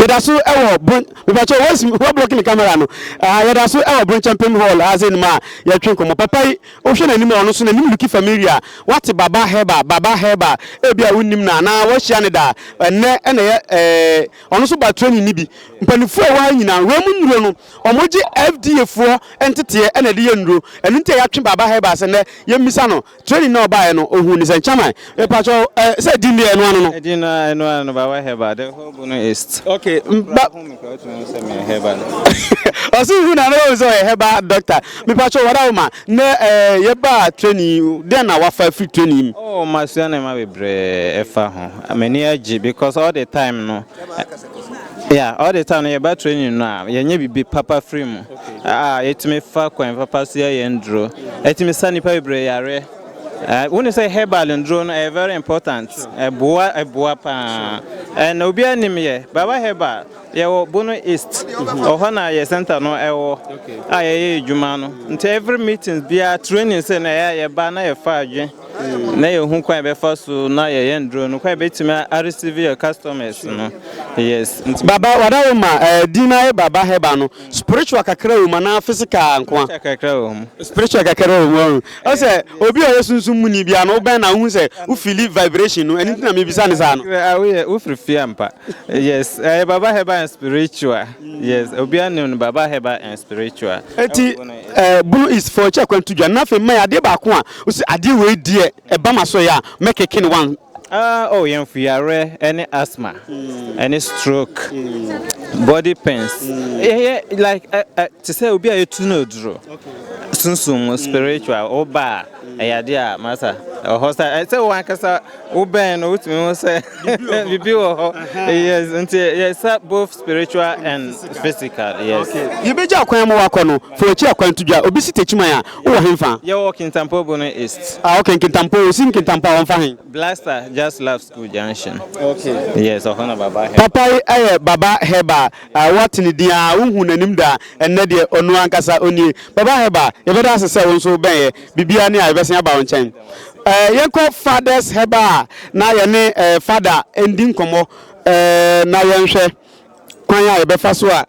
Yɛda so wɔ bon mepakyɛw wɔsi wɔ block ne camera no. Ah, yɛda so wɔ Bronkyɛmpem Hall ha sɛ nim a yɛtwe nkɔmmɔ. Papa yi, wohwɛ n'anim a, ɔno nso n'anim looki familiar. Wate Baba Herbal, Baba Herbal, ebi a wonnim no anaa woahyia no da. Ɛnnɛ ɛna ɛyɛ ɛɛ ɔno nso ba training no bi. Mpanimfoɔ a ɛwɔ ha nyinaa, wei mu nnuro no, wɔgye FDA foɔ nteteɛ ɛna ɛde yɛ nnuro. Ɛno nti a yɛatwe Baba Herbal sɛ nnɛ yɛmmisa no training na ɔbaeɛ no, ohuu ne sɛ nkyɛn mepakyɛw ɛ sɛ din deɛ ɛno ano no. Edin no ɛno ano no, Baba Herbal, the whole Bono East. Okay, ba ɔsi hu na no sɛ ɔyɛ herbal doctor. Mepakyɛw, wada wo ma nnɛ ɛɛ yɛbaa training, dɛn na wafa firi training mu? Oh, masua nneɛma bebree ɛfa ho. M'ani agye because all the time no, yeah, all the time no yɛba training no a, yɛnyɛ biribi papa firi mu a yɛtumi fa kwan papa so yɛ yɛn duro. Ɛtumi sa nnipa bebree yareɛ. Wone sɛ herbal nduro no ɛyɛ very important. Ɛboa, ɛboa paa. Ɛna obiara nim yɛ Baba Herbal, yɛwɔ Bono East. Ɔhɔ na yɛ center no ɛwɔ a yɛyɛ adwuma no. Nti every meeting biara, training sɛ na ɛyɛ yɛba na yɛfa adwen na yɛhu kwan yɛbɛfa so na yɛyɛ nduro no, kwan yɛbɛtumi areceive yɛ customers no. Yes. Nti Baba, wada wo ma ɛɛ din na yɛ Baba Herbal no, spiritual kakra wɔ mu anaa physical nko a? Kakra wɔ mu. Spiritual kakra wɔ mu. Ɔho ɔsɛ obi a ɔyɛ sunsun mu ni bia no, wobɛn na wohu sɛ wofeel vibration no. Ɛno nti na mebisa ne saa no. Ah, woyɛ wofiri fie ampa. Yes, ɛyɛ Baba Herbal and Spiritual. Yes, obiara nim no, Baba Herbal and Spiritual. Eti Bono East fo akyi akwantu dwa na afei mma yɛ adeɛ baako a wosi adeɛ wei deɛ ɛba ma so yɛ a mɛkeke ne one. Ah, oh, yɛn fuyare ɛne asthma ɛne stroke, body pains. Yeah, like te sɛ obi a yɛtu no duro. Sunsun mu spiritual, ɔba a ɛyɛ adeɛ a masa ɛwɔ hɔ sɛ sɛ wɔn ankasa wobɛn no, wotumi ho sɛ biribi wɔ hɔ. Yes, nti yɛsa both spiritual and physical. Yes. Yɛbɛgya akwan mu wakɔ no fo akyi akwantu dwa, obi si Techiman a, wowɔ hemfa? Yɛwɔ Kintampo, Bono East. Ah, okay, Nkintampo, osi Nkintampo a, wɔmfa he? Blaster, Just Love School Junction. Okay. Yes, ɔhɔ na Baba Herbal. Papa yi ɛyɛ Baba Herbal a wate ne din a wohu n'anim da, ɛnnɛ deɛ ɔno ankasa onie. Baba Herbal, yɛbɛda ase sɛ wo nso wobɛnyɛ biribiara ne a yɛbɛsen aba wo nkyɛn. Yɛnkɔ Fathers Herbal a na yɛne Father ndi nkɔmmɔ na yɛnhwɛ kwan a yɛbɛfa so a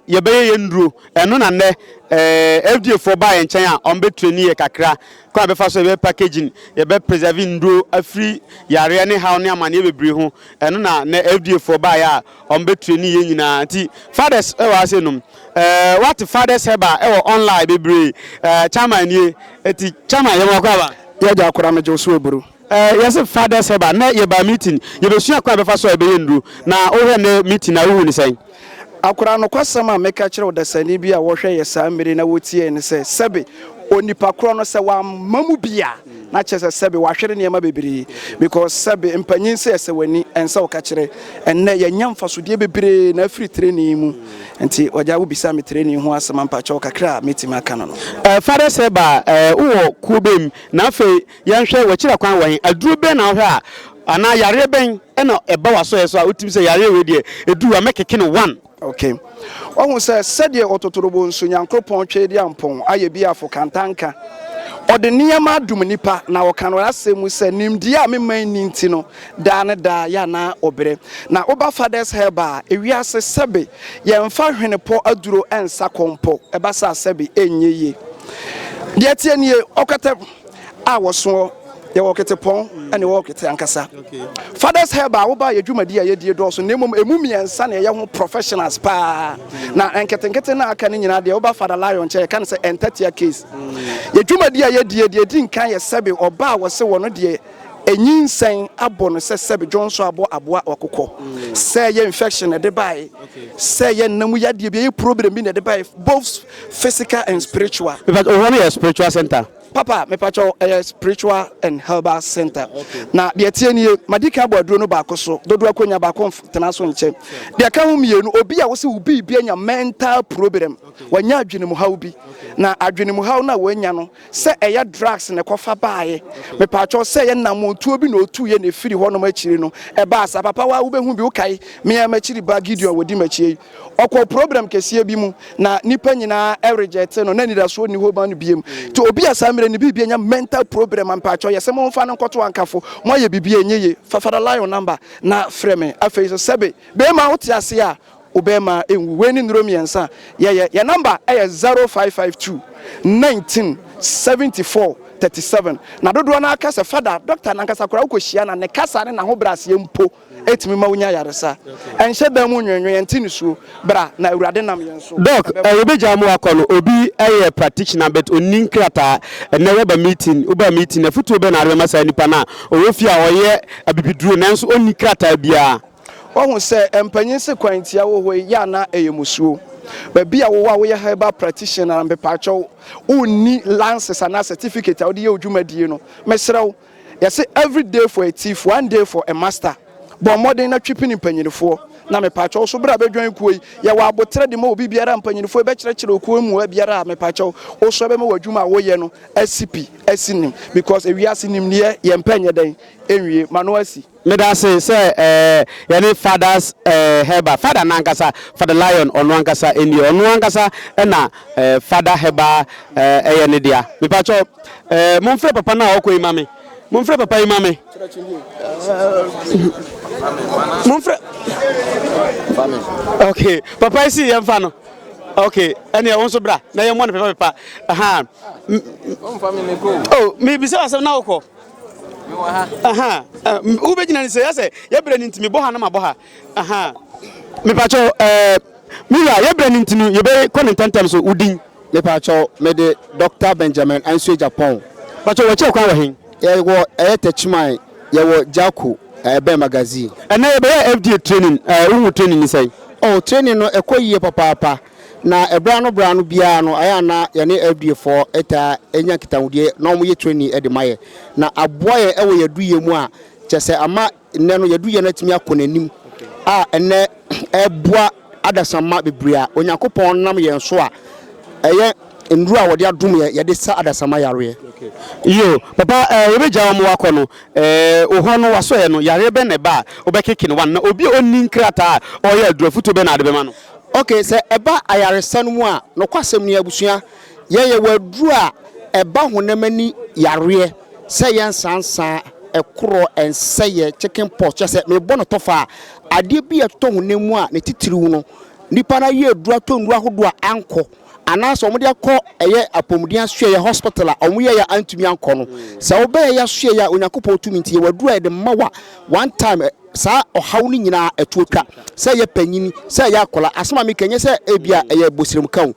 yɛbɛyɛ yɛn nnuro. Ɛno na nnɛ FDA foɔ baa yɛn nkyɛn a ɔmbɛtrain yɛ kakra kwan a yɛbɛfa so yɛbɛ packaging, yɛbɛ preserve nnuro afiri yareɛ ne haw ne amanneɛ bebree ho. Ɛno na nnɛ FDA foɔ baeɛ a ɔmbɛtrain yɛn nyinaa. Nti Fathers ɛwɔ ha sɛ nom wate Fathers Herbal ɛwɔ online bebree. Chairman nie. Eti chairman, yɛn wakɔ aba. Yɛgya akora, megye wo so eburu. Yɛsɛ Fathers Herbal, nnɛ yɛba meeting, yɛbɛsua kwan a yɛbɛfa so a yɛbɛyɛ nnuro. Na wohwɛ nnɛ meeting na wohu ne sɛn? Akora, nokwasɛm a meka kyerɛ wo dasani bi a wɔhwɛ yɛ saa mmere na wɔtie ne sɛ, sɛbe onipa korɔ no sɛ wamma mu bi a, na kyerɛ sɛ sɛbe wahwere nneɛma bebree, because sɛbe mpanyin sɛ ɛsɛ w'ani ɛnsɛ wo ka kyerɛ. Ɛnnɛ yɛnya mfasodeɛ bebree na afiri training mu. Nti ɔgya wobisa me training ho asɛm ampakyɛw kakra a mɛtumi aka no. Fathers Herbal, wowɔ kuo bɛm? Na afei yɛnhwɛ w'akyiri kwan wɔ he? Aduro bɛn na wohwɛ a anaa yareɛ bɛn ɛna ɛba w'asɔeɛ so a wotumi sɛ yareɛ wei deɛ ɛduru a mɛkeke no one? Okay, ɔhu sɛ sɛdeɛ ɔtotorobo nso Nyankoropɔn twɛ di ampɔn ayɛ bi afo kantanka, ɔde nneɛma adom nipa na ɔka no asɛm mu sɛ nimdeɛ a mema nni nti no daa ne daa yɛ anaa ɔbrɛ. Na woba Fathers Herbal a, ewiase sɛbe yɛmfa hwenepɔ aduro ɛnsa kɔmpɔ, ɛba saa sɛbe ɛnyɛ yie. Deɛ tie nie, ɔkɛtɛ a wɔsoɔ, yɛwɔ ketepɔn ɛne wɔwɔ kete ankasa. Fathers Herbal, woba yɛ dwumadi a yɛdie dɔɔso, na mmom ɛmu mmiɛnsa na ɛyɛ ho professionals paa, na nketenkete no aka no nyinaa deɛ, woba Father Lion nkyɛn, yɛka no sɛ ɛntatia case. Yɛ dwumadi a yɛdie deɛ, ɛdi nkan yɛ sɛbe ɔba a wɔse wɔ no deɛ ɛnyinsɛn abɔ no sɛ sɛbe dwonso abɔ aboa ɔkokɔ, sɛ ɛyɛ infection na ɛde bae, sɛ ɛyɛ nnam yadeɛ bi, ɛyɛ problem bi na ɛde bae, both physical and spiritual. In fact, ɔhɔ no yɛ spiritual center. Papa, mepakyɛw, ɛyɛ spiritual and herbal center. Na deɛ tie nie, madi kan abɔ aduro no baako so dodoɔ, akonnwa baako tena so nkyɛn. Deɛ ka ho mmienu, obi a wɔsɛ wo biribi anya mental problem, wanya adwene mu haw bi. Na adwenemuhaw no a wanya no, sɛ ɛyɛ drugs na ɛkɔfa baeɛ, mepaakyɛw, sɛ ɛyɛ nammɔntuo bi na ɔtuiɛ na ɛfiri hɔnom akyiri no ɛbaa saa. Papa, wo ara wobɛhu bi, wokae me ara m'akyiri ba Gideon a ɔdi m'akyi yi, ɔkɔɔ program kɛseɛ bi mu na nnipa nyinaa rejecte no, na anidasoɔ nni hɔ ma no biom. Nti obi a saa mmerɛ no biribi anya mental problem a, mepaakyɛw, yɛsɛ momfa no nkɔto ankafo, moayɛ biribi a ɛnyɛ yie, fa Father Lion number na frɛ me. Afei nso sɛbe, beema wote aseɛ a, Wo bɛɛma nwu. Wei ne nnuro miɛnsa a yɛyɛ. Yɛn number yɛ 0552 19 74 37. Na dodoɔ no ara ka sɛ Fada, doctor no ankasa koraa wokɔ hyia no a ne kasa ne n'ahobrɛaseɛ mpo tumi ma wo nya ayaresa. Ɛnhyɛ dan mu nnwennwen, ɛnte nisuo. Bra na Awurade nam yɛn so Doc, bɛboa. yɛbɛgyaa mo akɔ no, obi yɛ practitioner but ɔnni nkrataa, ɛnnɛ woaba meeting, wobaa meeting no afutuo bɛn na wode bɛma saa nipa no a ɔwɔ fie a ɔyɛ abibiduro nanso ɔnni krataa biara? Woahu sɛ mpanyin se kwan tia wɔ hɔ yi yɛ a na ɛyɛ musuo. Baabi a wowɔ a woyɛ herbal practitioner no mepaakyɛw wonni license anaa certificate a wode yɛ wo dwumadie no, mesrɛ wo, yɛse every day for a thief, one day for a master. Bɔ mmɔden na twi pini mpanyinifoɔ. Na mepaakyɛw so berɛ a bɛjoin kuo yi, yɛwɔ aboterɛ de ma obi biara a mpanyinifoɔ yi bɛkyerɛkyerɛ okuo mu biara a mepaakyɛw wo so ɛbɛma w'adwuma a woyɛ no asi pi, asi nim because ewiase nimdeɛ yɛmpɛ nyɛ dɛn nwie, ma no asi. Medase sɛ eh yɛne fathers eh herbal father no ankasa father lion ɔno ankasa nie ɔno ankasa na eh father herbal eh ɛyɛ ne dea mepakyɛw eh momfrɛ papa no a ɔkɔ yi ma me momfrɛ papa yi ma me momfrɛ okay papa yi si yɛmfa no okay ɛneɛ wo nso bra na yɛmmɔ no pepa pepa aha oh mebisa asɛm na wokɔ Wobɛgyina ne sɛ yɛ sɛ yɛbrɛ no nti mebɔ ha na mabɔ ha. Mepakyɛw ɛɛ me wura yɛbrɛ no nti no yɛbɛkɔ ne ntɛmntɛm so wo din. Mepakyɛw mede Doctor Benjamin Ansue Jappong. Pakyɛw wɔkyerɛ kwan wɔ he? Yɛwɔ ɛyɛ Techiman yɛwɔ Gyako ɛbɛn magazine. Ɛnɛ yɛbɛyɛ FDA training ɛɛ wohu training no sɛn? Oh training no ɛkɔ yie papaapa. Na ɛberɛ ano berɛ ano biara no, ayɛ a na yɛne FDA foɔ taa nya nkitahodie na wɔyɛ training de ma yɛn. Na aboa yɛn wɔ yɛn aduyɛ mu a, kyerɛ sɛ ama nnɛ no yɛn aduyɛ no atumi akɔ n'anim a ɛnnɛ ɛreboa adasamma bebree a Onyankopɔn nam yɛn so a ɛyɛ nnuro a wɔde adom yɛn yɛde sa adasamma yareɛ. Yo, papa eh, yɛbɛgya wɔn wakɔ no eh, wo hɔ no wasɔeɛ no yareɛ bɛn na ɛba a wobɛkeke no one na obi a ɔnni nkrataa a ɔreyɛ aduro afutuo bɛn na wode bɛma no? Ok, sɛ ɛba ayaresa no mu a, nokwasɛm ni abusua, yɛn yɛwɔ aduru a ɛba honam ani yareɛ sɛ yɛ nsansa, ɛkorɔ, ɛnsɛeɛ, chicken pox, kyerɛ sɛ mebɔ no tɔfa a, adeɛ bi a ɛtotɔ honam mu a ne titiriw no, nipa no ayɛ aduru atɔ nnuru ahodoɔ a ankɔ, anaasɛ wɔde akɔ ɛyɛ apɔmuden asoɛeɛ hospital a wɔyɛeɛ a antumi ankɔ no, sɛ wobɛyɛ yɛ asoɛeɛ a Onyankopɔn tumi nti yɛwɔ aduru a yɛde ma wo a one time Saa ɔhaw no nyinaa ɛtoɔ twa, sɛ ɛyɛ panyin, sɛ ɛyɛ akwadaa. Asɛm a meka nyɛ sɛ ebia ɛyɛ bosremka o.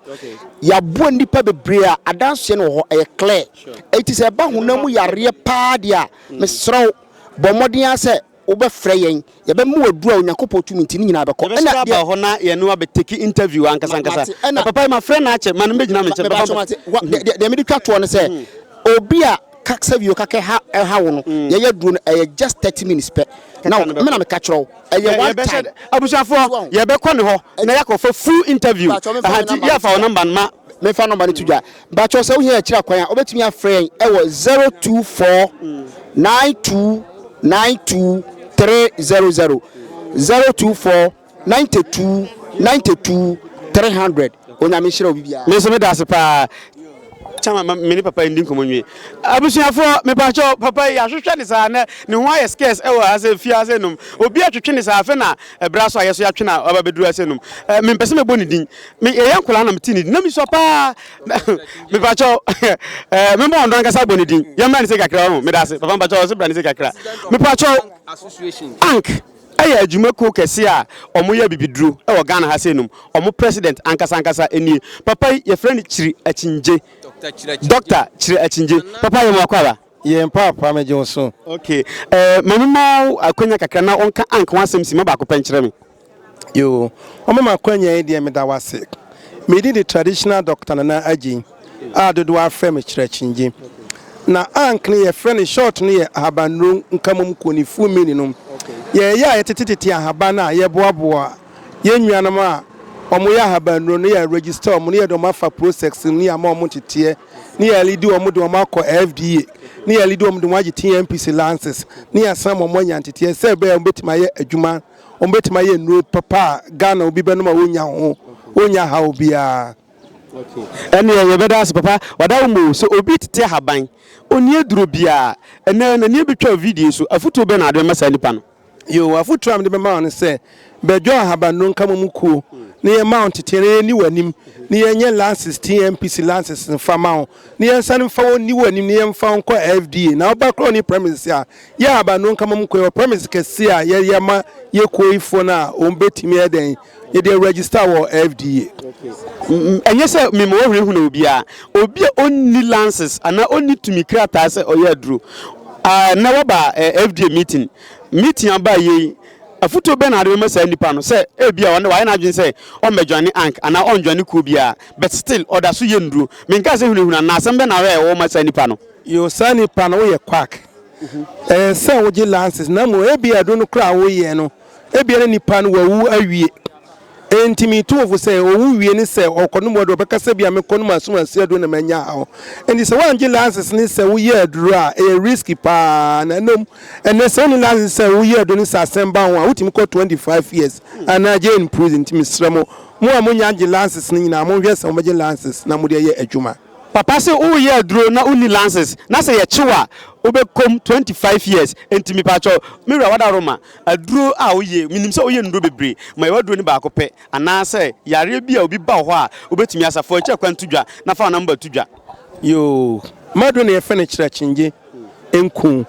Yɛaboa nnipa bebree a adanseɛ no wɔ hɔ, ɛyɛ clear. Enti sɛ ɛba honam mu yareɛ paa deɛ a, mesrɛ wo, bɔ mmɔden ara sɛ wobɛfrɛ yɛn. Yɛbɛma wo aduro a Onyankopɔn tumi nti ne nyinaa bɛkɔ. Yɛbɛsrɛ Ɛna aba deɛ. hɔ na yɛne wo abɛ take interview ankasa ankasa. Mate. Ɛna. Na papa yi mafrɛ no akyɛ, ma no mmɛgyina me nkyɛn. Papa Mepakyɛw mate. Wa, deɛ, deɛ mede twa toɔ ne sɛ, obi a. Ka sɛ bio kakɛ ha ɛha wo no yɛyɛ duro no ɛyɛ just 30 minutes pɛ na me na meka kyerɛ wo ɛyɛ one time. Abusuafoɔ yɛbɛkɔ ne hɔ na yɛakɔfa full interview aha nti yɛafa wo number no ma. Memfa number no to dwa mpakyɛw sɛ wohia akyiri akwan a wobɛtumi afrɛ yɛn ɛwɔ 024 92 92 300 024 92 92 300 Onyame nhyira obi biara. Me nso meda ase paa. Chama ma me ne papa yi ndi nkɔmmɔ nwie. Abusuafoɔ, mepakyɛw, papa yi yɛahwehwɛ ne saa nɛ ne ho ayɛ scarce ɛwɔ ha sɛ fie ha sɛ nom. Obi atwetwe ne saa afei na ɛberɛ aso a yɛso yɛatwe no a waba abɛduru ha sɛ nom. Eh, mempɛ sɛ mɛbɔ ne din. Me yɛyɛ nkwadaa na metee ne din na mesua paa. Mepakyɛw, eh, memmɔ ɔno ankasa abɔ ne din. Yɛmmra ne se kakra ɔho. Meda ase. Papa mepakyɛw, ɔse bra ne se kakra. Mepakyɛw, Ank. Ɛyɛ adwumakuo kɛseɛ a wɔyɛ abibiduro wɔ Ghana ha sei nom. Wɔn president ankasa ankasa nie. Papa yi yɛfrɛ no Kyiri Akyingye. Doctor Kyiri Akyingye. Papa yɛ mo akwaaba. Yɛn paapa megye wo so. Ok eh, ma me ma wo akwanya kakra na ɔnka anka ho asɛm simma baako pɛ nkyerɛ me. Yoo, wɔma me akwanya yi deɛ meda wo ase. Me din de Traditional Doctor Nana Agyei a dodoɔ ara frɛ me Kyerɛkyingye. Na ank no yɛfrɛ no short no yɛ ahabannuro nkamom kuo ne full meaning no yɛyɛ a yɛtetetete ahaban a yɛboaboa yɛn nuanom a Wɔyɛ ahabannuro no yɛ register wɔn ne yɛde wɔn afa process no ne yɛama wɔn nteteɛ ne yɛlidi wɔn de wɔn akɔ FDA ne yɛlidi wɔn de wɔn agye TMPC license ne yɛasan ma wɔn anya nteteɛ sɛ ɛbɛyɛ a wɔbɛtumi ayɛ adwuma wɔbɛtumi ayɛ nnuro papa a Ghana obi bɛnom a wɔnnya ho wɔnnya haw biara. Ɛneɛ yɛbɛda ase papa wada wo mu o sɛ obi tete ahaban ɔnni aduro biara ɛnɛ n'ani abɛtwa video yi so afutuo bɛn na wode bɛma saa nipa no? Yoo, afotu a mede bɛma wo ne sɛ, bɛdwɔn ahabannuro nkamomu kuo na yɛmma wo nteteɛ na yɛnni w'anim na yɛnyɛ lances, TMPC lances mfa ma wo na yɛnsane mfa wo nni w'anim na yɛmfa wo nkɔ FDA na woba koraa wonni premises a, yɛ ahabannuro nkamomu kuo, yɛwɔ premises kɛseɛ a yɛyɛ ama yɛ kuo yi foɔ no a wɔn bɛtumi ayɛ dɛn, yɛde aregister wɔ FDA. Ɛnyɛ sɛ mema wɔhunahuna obiara. Obi a ɔnni lances anaa ɔnni tumi krataa sɛ ɔyɛ aduro a, nnɛ waba FDA meeting. Meeting aba yei, afotuo bɛn na wode bɛma saa nipa no sɛ ebia ɔno wayɛ n'adwene sɛ ɔmmɛjoine ank anaa ɔnjoine kuo biara but still ɔda so yɛ nnuro. Menkaa sɛ hunahuna no, na asɛm bɛn na wohwɛ a ɛwɔ ma saa nipa no? Yoo, saa nipa no woyɛ quack. Ɛyɛ sɛ wogye lances na mmom ebia aduro no koraa a woyɛ no Ebia na nipa no wawu awie. Enti metu wo fo sɛ, owu wie ne sɛ ɔkɔnom aduru a, ɔbɛka sɛ ebia mekɔnom asomasi aduru na manya haw. Enti sɛ woangye license ne sɛ woyɛ aduru a, ɛyɛ risky paa. Na ɛnom, ɛnnɛ sɛ wonni license sɛ woyɛ aduru ne sɛ asɛm ba ho a, wotumi kɔ 25 years anaa jail in prison. Nti mesrɛ mo, mo a monnya ngye license no nyinaa, monhwɛ sɛ mobɛgye license na mode ayɛ adwuma. Papa se wo yɛ aduro na wonni lances na sɛ yɛkye wo a wobɛkɔm 25 years enti mepakyɛw me wura wadaroma aduro a woyɛ menim sɛ woyɛ nnuro bebree ma yɛ w'aduro no baako pɛ anaa sɛ yareɛ bi a obi ba wo hɔ a wobɛtumi asa fa akyiri kwan to dwa na fa wo number to dwa. Yoo, m'aduro na yɛfrɛ no kyerɛkyengye nku.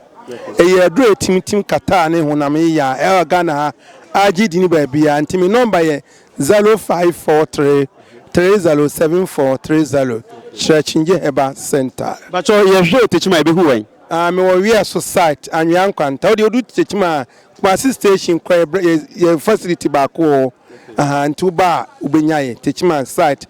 Ɛyɛ aduro a ɛtimtim kataa ne honam yeyaa ɛwɔ Ghana ha agye dini baabiara nti me nɔmba yɛ 0543 307430 Kyerɛ Kyingye Herbal Centre. Mpakyɛw yɛhwehwɛ wɔ Tekyim a yɛbɛhu wɛn? Ah me wɔ Wiaso site Anwea Nkwanta wo deɛ wodu Tekyim a Kumasi station kora yɛ yɛ facility baako wɔ hɔ ahaa nti wo ba a wo bɛnya yɛ Tekyim site